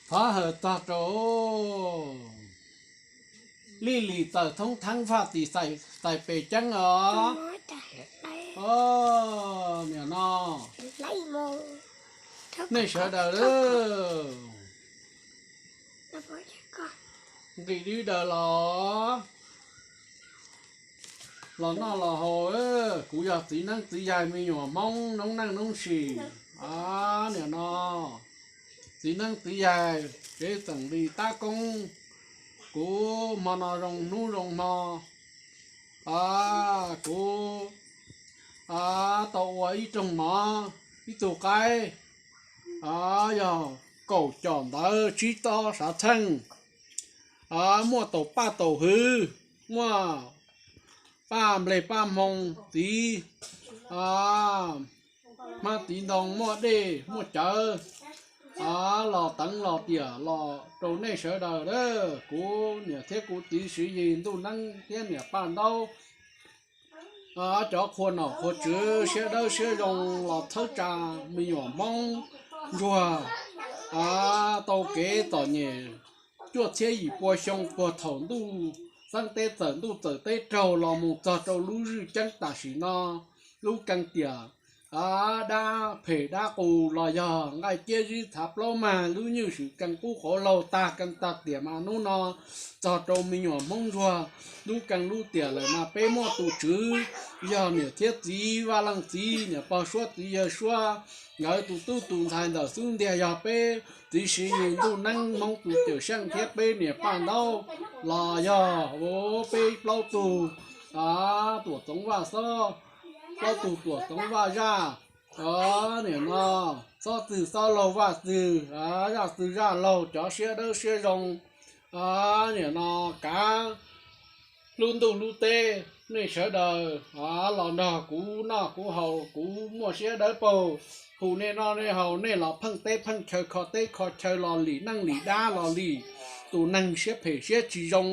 Thov hawm txog rau Lij Lis txawm thoob theeb vaj tim xais pes ceeb os. Niam no, nej sawv daws nqis dib daws los, los noj los haus. Kuv yog txiv neeb txiv yaig me nyuam Hmoob noob neej noob sim. Niam no, txiv neeb txiv yaig kev txeem li tab koob, kuv hmo no zoo hnub zoo hmo, kuv tau ua ib rooj mov, ib tug qaib, yog kaum com ntawv tsib tob sav txheej, muaj taus paj taus hwv, muaj paj nplej paj hmoo, tiv, hmab tiv ntoo, muaj dej muaj cawv, los teev los tiam los rau nej sawv daws. Kuv niam thiab kuv txiv Siv Yis Ntuj Neeb thiab niam Paj Ntaub, cov qhua nom qhua tswv siab dawb siab zoo los txhawb tsa me nyuam Hmoob ntsuag tau kev txom nyem cuaj txhiab yim pua xyoo puag thaum ntuj xeeb teb txawm ntuj txawm teb raug los mus txog rau lub zwj ceeb tam sim no. Lub keeb tiam dab phem dab qus los yog nqaij ciab zib txhav plaub mag, lub nywj swm keeb qub qhuav laug tag keeb tag tiam mas hnub no txog rau me nyuam Hmoob ntsuag lub keeb lub tiam lawm mas peb muaj tus tswv yog niam thiab txiv Vaj Leej Txiv, niam pog Suab txiv yawg Suab, nkawd tus tub tus ntxhais ntawm xub ntiag yog peb txiv Siv Yis Ntuj Neeb Hmoob tus cawm seej thiab peb niam Paj Ntaub los yog peb plaub tug Tuam Txoov Vaj Xob, plaub tug Tuam Txoov Vaj Zaj, niam no, Xob Txwg Xob Laug Vaj Txwg, Zaj Txwg Zaj Laug cov siab dawb siab zoo, niam no, kav lub ntuj lub teb nej sawv daws los nrog kuv noj kuv haus, kuv muaj siab dawb paug, hu nej noj nej haus, nej los pheej teb pheej chaw kho teb kho chaw los lim neej lim dab los lim tus neeg siab phem siab tsis zoo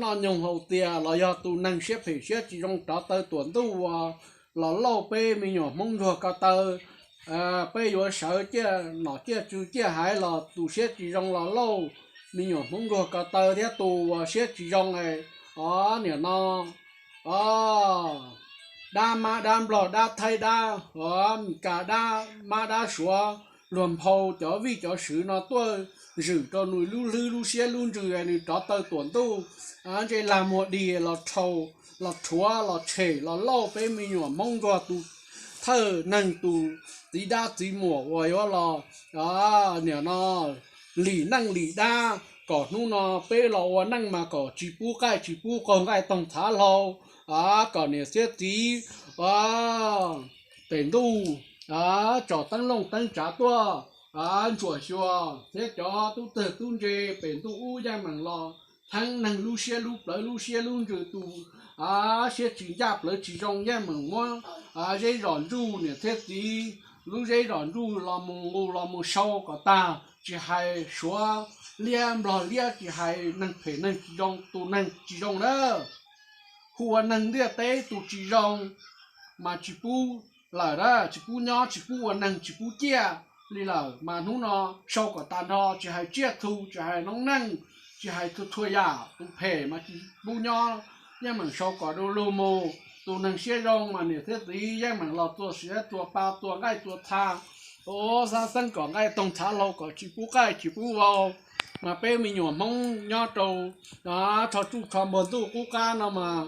noj nyoog haus tias los yog tus neeg siab phem siab tsis zoo rov taw tuam ntuj uas los lauj peb me nyuam Hmoob ntsuag ko taw. Peb yuav sawv ciaj nom ciaj tswv ciaj haiv los tus siab tsis zoo los lauj me nyuam Hmoob ntsuag ko taw thiab tus uas siab tsis zoo, o, niam no, o, dab mab dab nplog dab thaib dab, o, Meskas dab mab dab suav, luag nphau cov vij cov sw no tuaj zwm rau nws lub hlwb lub siab lub ntsws, nws rov taw tuam ntuj, ntsej lag muag dig los rhau, los rhuav los tshem los lauj peb me nyuam Hmoob ntsuag tus thawj neeg tus txiv dab txiv muam uas yuav los, niam no, lim neej lim dab kom hnub no peb los ua neej mas kom tsis pub qaij tsis pub qaug nqaij toog txhav hlau, kom niam thiab txiv pem ntuj tsom teeb looj teeb tsav tuaj ntsuam xyuas thiab cov tub tawg tub ntse pem ntuj ub yeej meem los theeb neeg lub siab lub plawv lub siab lub ntsws tus siab tsis ncaj plawv tsis zoo yeej meem muab zeb zos ntsuj niam thiab txiv lub zeb zos ntsuj los mus nqus los mus sau kom tag, tsis hais suav liab nplog liab, tsis hais neeg phem neeg tsis zoo tus neeg tsis zoo na. Hu ua neeg ntiaj teb tus tsis zoo mas tsis pub lawm na, tsis pub nyob tsis pub ua neeg tsis pub ciaj li lawm mas hnub no sau kom tag nrho, tsis hais tsiaj txhu tsis hais noob neej, tsis hais txhua txhua yam, tus phem mas tsis pub nyob, yeej meem sau kom du lug mus. Tus neeg siab zoo mas niam thiab txiv yeej meem los txua siav txua pa txua nqaij txua txha, ua xab xeeb kom nqaij toog txhav hlau kom tsis pub qaij tsis pub vau. Mas peb me nyuam Hmoob nyob rau rho tsuj rho npuag ntuj qub qab no mas,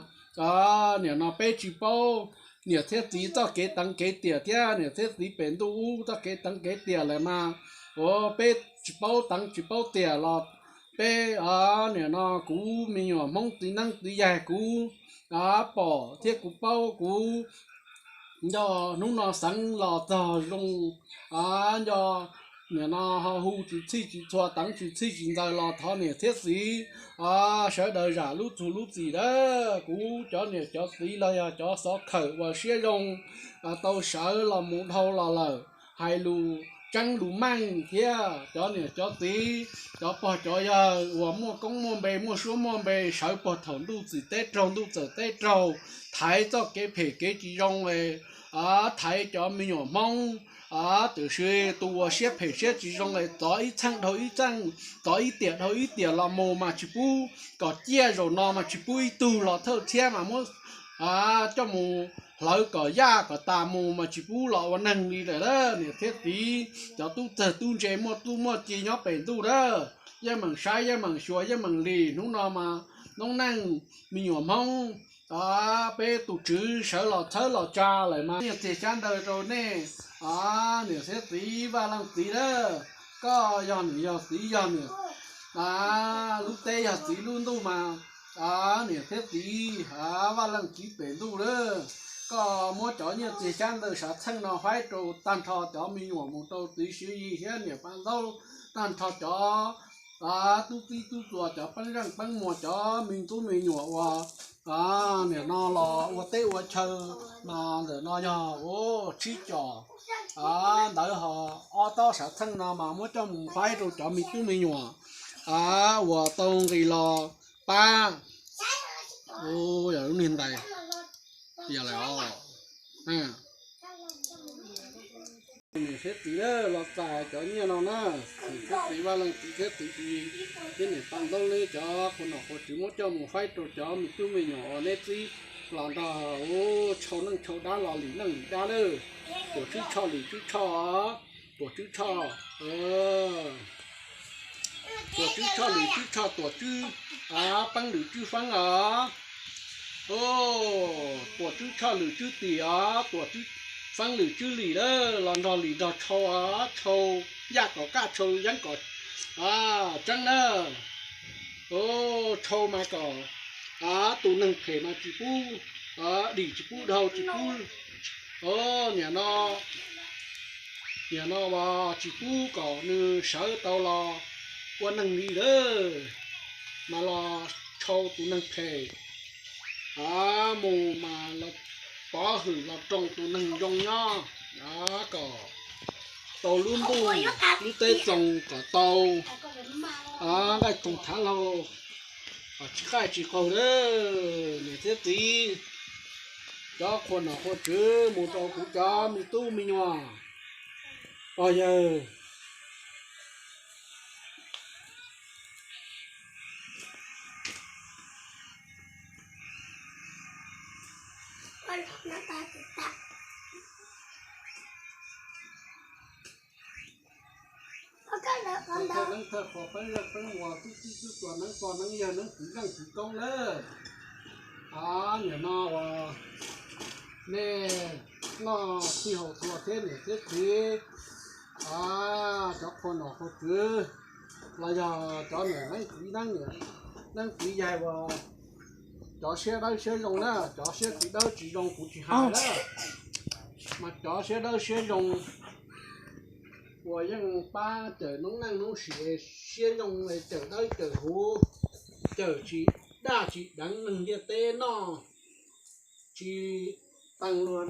niam no peb tsis paub niam thiab txiv txoj kev teev kev tiam thiab niam thiab txiv pem ntuj ub txoj kev teev kev tiam lawm mas, ua peb tsis paub teev tsis paub tiam los peb, niam no kuv me nyuam Hmoob txiv neeb txiv yaig kuv pom thiab kuv paub kuv nco hnub no xeev los txog zoo, nco niam no ho hu tsis txhij tsis txhua teev tsis txhij tsis ntxaws los thov niam thiab txiv sawv daws zam lub txug lub txim dawb. Kuv cov niam cov txiv los yog cov xov khawm uas siab zoo tau sawv los mus dhau los lawm, hais lus tseeb lus meej thiab cov niam cov txiv cov pog cov yawg uas muaj koob muaj npe muaj suab muaj npe sawv puag thaum ntuj txim teb raug ntuj txawm teb raug, thaiv txoj kev phem kev tsis zoo es thaiv cov me nyuam Hmoob. Tiam sis tus uas siab phem siab tsis zoo es txov ib txheej dhau ib txheej, txov ib tiam dhau ib tiam los mus mas tsis pub kom ciaj, zaum no mas tsis pub ib tug los thawj thiab mas muab coj mus hlawv kom yaj kom tas mus mas tsis pub los ua neeg li lawm na niam thiab txiv. Cov tub txawg tub ntse muaj tub muaj ci nyob pem ntuj na, yeej meem saib yeej meem xyuas yeej meem lim. Hnub no mas noob neej me nyuam Hmoob, peb tus tswv sawv los txhawb los tsa lawm mas nyiaj txiag xyab ntawv rau nej, niam thiab txiv vaj leej txiv na. Koj yog niam yog txiv yog niam, lub teb yog txiv lub ntuj mas, niam thiab txiv, vaj leej txiv pem ntuj na. Koj muab cov nyiaj txiag xyab ntawv sav txheej no faib rau tag nrho cov me nyuam mus rau txiv Siv Yis thiab niam Paj Ntaub, tag nrho cov tub txib tub txuas, cov peeb zeej peeb muas, cov me tub me nyuam uas nim no los ua teb ua chaw mas ntawm no yog ua tsib com ntawv, ho ob tob sav txheej no mas muab coj mus faib rau cov me tub me nyuam uas tau nqis los pab. Yog lub niag ntais, yog lawm os. Niam thiab txiv los txais cov nyiaj no na, niam thiab txiv vaj leej txiv thiab txiv Siv Yis thiab niam Paj Ntaub neb cov qhua nom qhua tswv muab coj mus faib rau cov me tub me nyuam uas neb txib los nrog ua tshau neej tshau dab los lim neej lim dab lawm. Tuam Tswb Tshoj Lwm Tswb Tshoj, Tuam Tswb Tshoj, Tuam Tswb Tshoj Lwm Tswb Tshoj, Tuam Tswb Feeb Lwm Tswb Feeb os. Tuam Tswb Tshoj Lwm Tswb Tim os, Tuam Tswb Feeb Lwm Tswb Lim lawm, los nrog lim nrog tshau os, tshau yaj kom kaj tshau yeeb kom tseeb na. Tshau mas kom tus neeg phem mas tsis pub dim tsis pub dhau tsis pub, nim no, nim no tsis pub kom nws sawv tau los ua neeg li lawm, mas los tshau tus neeg phem mus mas los pov hwm los roos tus neeg zoo nyob, kom tau lub ntuj lub teb txoos kom tau nqaij txoos thav laug, kom tsis qaij tsis qaug lawm. Niam thiab txiv, cov qhua nom qhua tswv mus rau kuv cov me tub me nyuam pog yawg. Thawj neeb thawj qhua, peeb zeej peeb muas, tub txib tub tuas, neeb pog neeb yawg, neeb txiv zeej txiv koob lawm. Nim no uas nej noj sij hawm txhua thiab niam thiab txiv, cov qhua nom qhua tswv los yog cov niam leej txiv neeb, niam leej txiv yaig uas cov siab dawb siab zoo na, cov siab tsis dawb tsis zoo kuv tsis hais na, mas cov siab dawb siab zoo uas yeej pab cawm noob neej noob sim siab zoo, cawm dawb cawm huv, cawm tsis daj tsis deev neeg ntiaj teb noj, tsis tee luag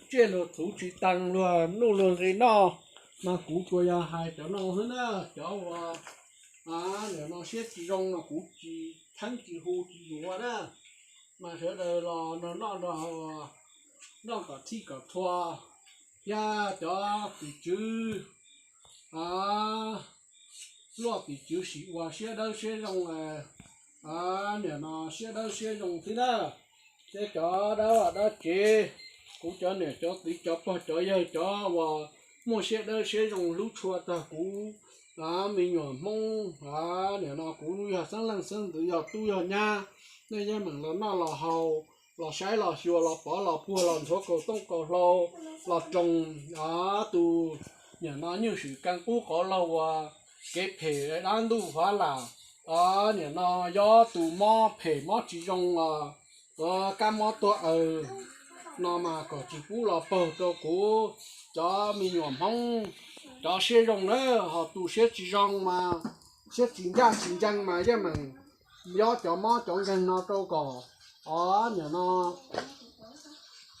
tsiaj luag txhuv, tsis tee luag nuj luag nqi noj, mas kuv tsuas yog hais cov no xwb na. Cov uas nim no siab tsis zoo no kuv tsis txheeb tsis hu tsis yuav na, mas sawv daws los nrog noj nrog haus, noj kom thij kom txhua, thiab cov tim tswv, luaj tim tswv sim ua siab dawb siab zoo, nim no siab dawb siab zoo xwb na. Thiab cov dab vaj dab tsev, kuv cov niam cov txiv cov pog cov yawg cov uas muaj siab dawb siab zoo hlub tshua txog kuv me nyuam Hmoob, nim no kuv yog xeeb leej xeeb ntxwv yog tub yog nyab, nej yeej meem los noj los haus, los saib los xyuas los pov los puag los ntxhuav kaus tooj kaus hlau, los roos tus nim no nyuj swm keeb qub qov laug uas kev phem dab ntuj fav lam, nim no yob tus mob phem mob tsis zoo los kab mob tuag aws no mas kom tsis pub los pawg rau kuv cov me nyuam Hmoob cov siab zoo na. Ho tus siab tsis zoo mas siab tsis ncaj tsis ncees mas yeej meem yob cov mob cov nkeeg no rau kom nim no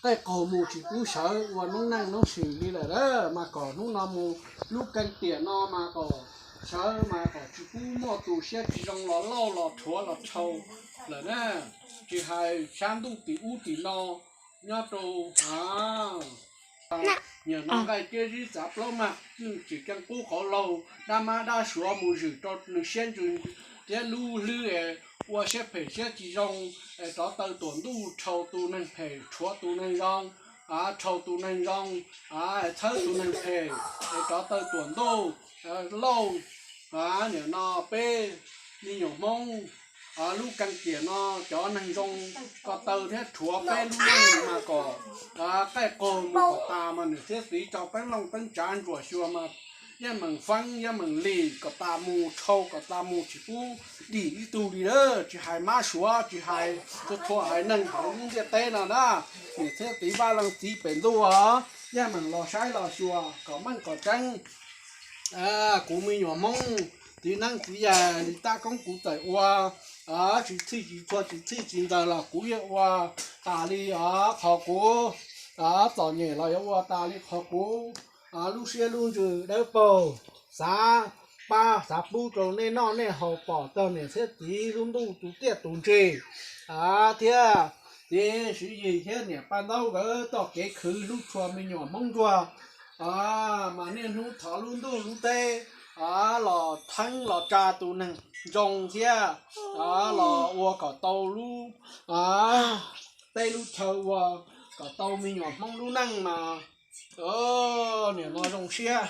qaij qaug mus tsis pub sawv ua noob neej noob sim li lawm na. Mas kom hnub no mus lub keeb tiam no mas kom sawv mas kom tsis pub muaj tus siab tsis zoo los lauj los rhuav los tshau lawm na. Tsis hais sab ntuj tim ub tim no, nyob rau, nim no nqaij tiab zib txav plaub mag, tsis keeb qub qhov laug, dab mab dab suav mus zwm rau nws siab ntsws thiab lub hlwb, ua siab phem siab tsis zoo, rov taw tuam ntuj rhau tus neeg phem rhuav tus neeg zoo, rhau tus neeg zoo, txhawb tus neeg phem, rov taw tuam ntuj lauj. Nim no peb me nyuam Hmoob lub keeb tiam no cov neeg zoo ko taw thiab rhuav peb lub neej mas kom qaij qaug mus kom tas mas niam thiab txiv tso teeb looj teeb tsav ntsuam xyuas mas yeej meem feeb yeej meem lim kom tas mus, rhau kom tas mus, tsis pub dim ib tug li lawm, tsis hais mab suav tsis hais txhua txhua haiv neeg hauv lub ntiaj teb no na. Niam thiab txiv vaj leej txiv pem ntuj os, yeej meem los saib los xyuas kom meej kom tseeb. Kuv me nyuam Hmoob txiv neeb txiv yaig li tab koob kuv txawm ua tsis txhij tsis txhua tsis txhij tsis ntxaws los kuv yeej ua tas li os qhov kuv txom nyem los yuav ua tas li qhov kuv lub siab lub ntsws dawb paug, xav pab xav pub rau nej noj nej haus pom txog niam thiab txiv lub ntuj tus tiaj tus ntsig thiab txiv Siv Yis thiab niam Paj Ntaub nkawd txoj kev khwv hlub tshua me nyuam Hmoob Ntsuag. Mas niaj hnub thov lub ntuj lub teb los theeb los tsa tus neeg zoo thiab los ua kom tau lub teb lub chaw ua kom tau me nyuam Hmoob lub neej mas nim no zoo siab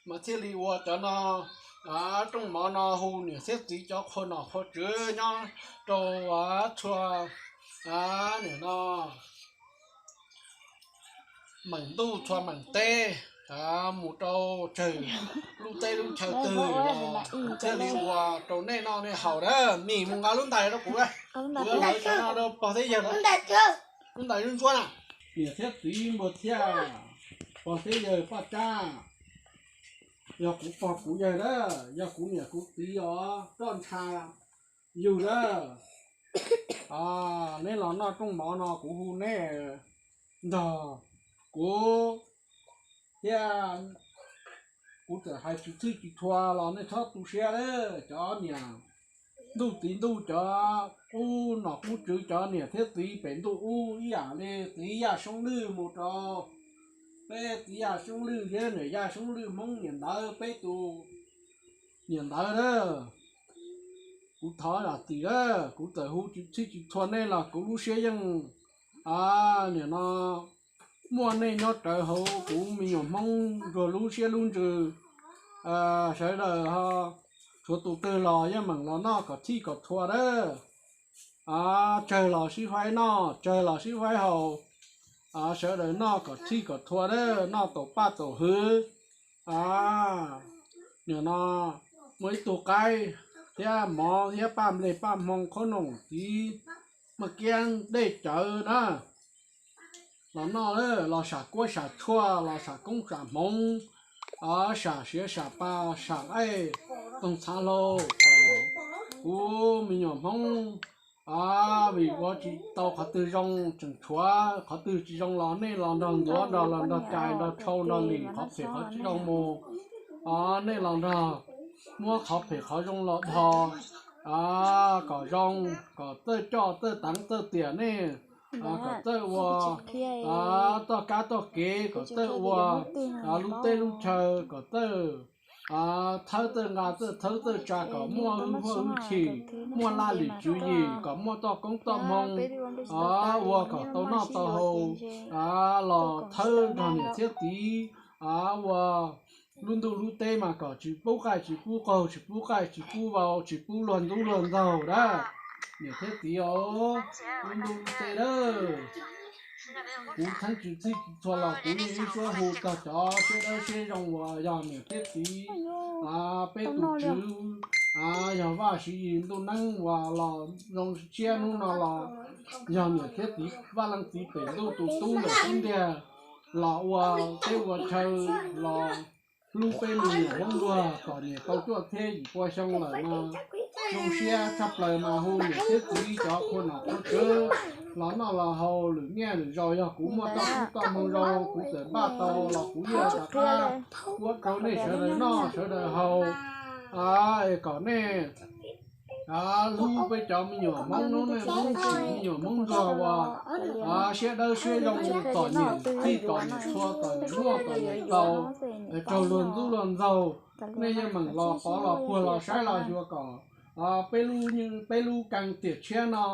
mas thiaj li ua cov no rooj mov no hu niam thiab txiv cov qhua nom qhua tswv nyob rau txhua nim no meem ntuj txhua meem teb mus rau tsawg lub teb lub chaw twg los thiaj li ua rau nej noj nej haus na. Mim mus nqa lub ntais rau kuv, kuv lawv cov no rau pog thiab yawg, lub ntais ntsuab na. Niam thiab txiv npua thiaj, pog thiab yawg paj tsab, yog kuv pog kuv yawg na, yog kuv niam kuv txiv os roj ntsha yug na. Neb los noj rooj mov no kuv hu neb nrog kuv thiab kuv txawm hais tsis txhij tsis txhua los nej txhob tu siab lawm. Cov niam ntuj txiv ntuj, cov qub nom qub tswv, cov niam thiab txiv pem ntuj ub ib yam li txiv Yaj Xyoob Lwj mus rau peb txiv Yaj Xyoob Lwj thiab niam Yaj Xyoob Lwj Hmoob niam ntawd, peb tus niam ntawd na. Kuv thov zam txim na, kuv txawm hu tsis txhij tsis txhua nej los kuv lub siab yeej nim no muaj nej nyob rawv hauv kuv me nyuam Hmoob Ntsuag lub siab lub ntsws. Sawv daws ho tshuav tus twg los yeej meem los noj kom txhij kom txhua na. Tsawg los sib faib noj, tsawg los sib faib haus, sawv daws noj kom txhij kom txhua na, noj taum paj taum hwv. Nim no muaj ib tug qaib thiab mov thiab paj nplej paj hmoo qhob noom txiv maj kiab dej cawv na, los noj los sam kuab sam tshuaj, los sam koob sam hmoov, sam siav sam pa, sam nqaij toog txhav hlau kom kuv me nyuam Hmoob vim ua tsis tau qhov twg zoo, tseem tshuav qhov twg tsis zoo los nej los nrog ntuav nrog los nrog cais nrog rhau nrog lim qhov phem qhov tsis zoo mus. Nej los nrog muab qhov phem qhov zoo los dhos kom zoo, kom txawj coj txawj teev txawj tiam nej, kom txawj ua txoj kab txoj kev, kom txawj ua lub teb lub chaw, kom txawj thawb txawj nqa txawj thawb txawj tsa, kom muaj hwj huaj hwj chim, muaj laj lim tswv yim, kom muaj txoj koob txoj hmoo, ua kom tau noj tau haus, los thawb nrog niam thiab txiv ua lub ntuj lub teb mas kom tsis pub qaij tsis pub qaug, tsis pub qaij tsis pub vau, tsis pub luag ntub luag ntxaug na. Niam thiab txiv os, lub ntuj lub teb na, kuv txheeb tsis txhij tsis txhua los kuv yeej ib suab hu txog cov siab dawb siab zoo uas yog niam thiab txiv, peb tus tswv, yog Vaj Siv Yis ntuj neeb uas los zoo siab hnub no los yog niam thiab txiv Vaj Leej Txiv pem ntuj tus tub ntawm xub ntiag los ua teb ua chaw los hlub peb me nyuam Hmoob Ntsuag kom niam tau cuaj txhiab yim pua xyoo lawm mas zoo siab tshaj plaws mas hu niam thiab txiv cov qhua nom qhua tswv los noj los haus, lwm niaj lwm zaus yog kuv muaj txoj koob txoj hmoo zoo kuv txawm npaj tau los kuv yeej rov qab muab rau nej sawv daws noj sawv daws haus, es kom nej hlub peb cov me nyuam Hmoob noob neej Hmoob tsim, me nyuam Hmoob Nplog uas siab dawb siab zoo, txom nyem txhij txom nyem txhua, txom nyem muaj txom nyem tau, raug luag ntxub luag ntxaug. Nej yeej meem los pov los puag los saib los xyuas kom peb lub, peb lub kee tiam tshiab no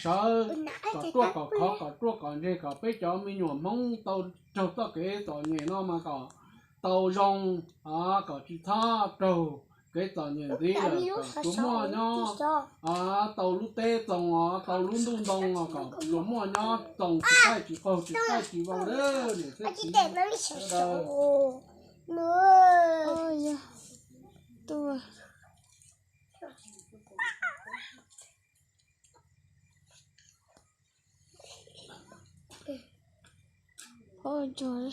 sawv kom ruaj kom khov, kom ruaj kom ntseg, kom peb cov me nyuam Hmoob tau raug txoj kev txom nyem no mas kom tau zoo, kom tsis txhob raug kev txom nyem ntxiv lawm, kom tsuas muaj nyob tau lub teb txoos, tau lub ntuj ntoo, kom tsuas muaj nyob txoos tsis qaij tsis qaug tsis qaij tsis vau lawm niam thiab txiv sawv daws.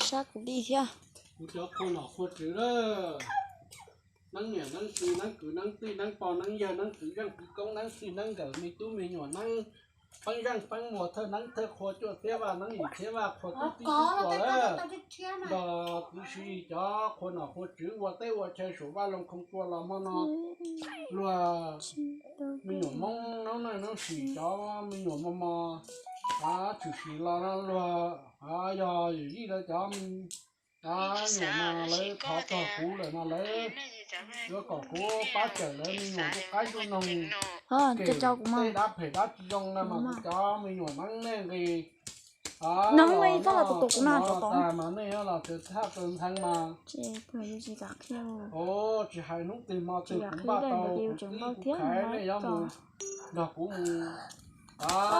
Sab kuv li thiab. Kuv cov qhua nom qhua tswv lawm, neeb niam neeb txiv neeb kwv neeb tij neeb pog neeb yawg neeb txwv zeej txwv koob neeb txij neeb nkawm me tub me nyuam neeb, peeb zeej peeb muag thawj neeb thawj qhua cuaj txhiab vaj neeb yim txhiab vaj qhua tub tib tub tuas lawm, nrog kuv siv cov qhua nom qhua tswv ua teb ua chaw saum vaj loog khoo tsua los hmo no, luag me nyuam Hmoob noob neej noob sim cov me nyuam mos mos, tshwm sim los no luag yog yawm yij lawv cov me nyuam no lawv thov txog kuv lawm no lawv yuav kom kuv pab cawm lawv me nyuam ntuj qaib ntuj noog, kev tej dab phem dab tsi zoo no mas kuv cov me nyuam neeb nej nqis no tag mas nej yuav los txawm thaj txawm ntxhee mas tsis hais hnub twg hmo twg kuv npaj tau kuv tib kuv khaiv nej yuav mus nrog kuv mus,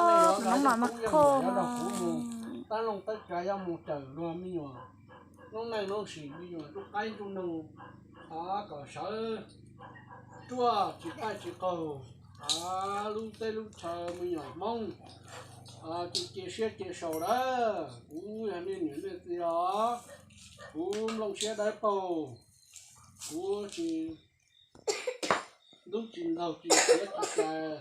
nej yuav nrog kuv mus, tab looj tab tsav yuav mus cawm luag me nyuam noob neej noob sim me nyuam ntuj qaib ntuj noog, kom sawv ruaj tsis qaij tsis qaug lub teb lub chaw me nyuam Hmoob. Cia cia siab cia sau lawm, kuv yog nej niam nej txiv os, kuv nplooj siab dawb paug, kuv tsis ntub tsis ntxaug tsis khiav tsis cais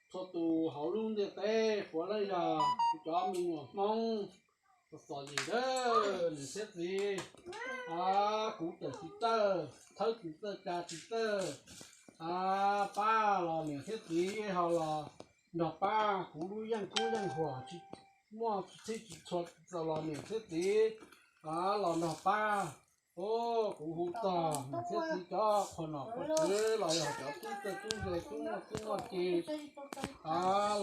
txhua tus hauv lub ntiaj teb, puav leej yog kuv cov me nyuam Hmoob txom nyem lawm niam thiab txiv. Kuv tawm tsis txawj, thawb tsis txawj, tsa tsis txawj, pab los niam thiab txiv ho los nrog pab, kuv lub yeej kub yeej huam tsis muaj txhib tsis txhua txaus los niam thiab txiv los nrog pab. Kuv hu txog niam thiab txiv cov qhua nom qhua tswv los yog cov tub txawj tub ze tub muaj tub muaj ci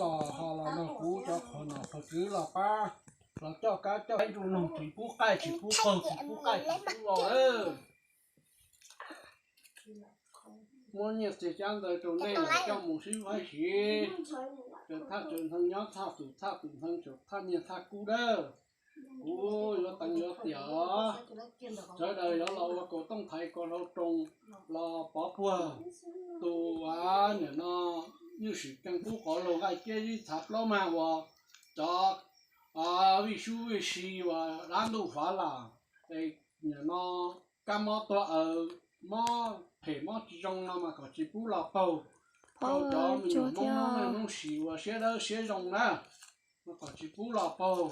los ho los nrog kuv cov qhua nom qhua tswv los pab, los coj kab coj ib ntu noog tsis pub qaij tsis pub qaug tsis pub qaij tsis pub vau lawm. Muab nyiaj txiag xyab ntawv rau nej los coj mus sib faib siv, tsaws thaj tsaws nthee nyob thaj tus thaj tus nthee, tsaws thaj nyiaj thaj kub dawb. Kuv yuav teev yuav tiam, sawv daws yuav los ua kaus tooj thaiv kaus hlau roos los pov puag tus, niam no ywj sim keej pub qov laug nqaij ciab zib txhav plaub mag uas cov vij sub vij si uas dab ntuj fav lam, niam no kab mob tuag aws, mob phem mob tsis zoo no mas kom tsis pub los paug rau cov me nyuam Hmoob noob neej noob sim uas siab dawb siab zoo na, mas kom tsis pub los paug.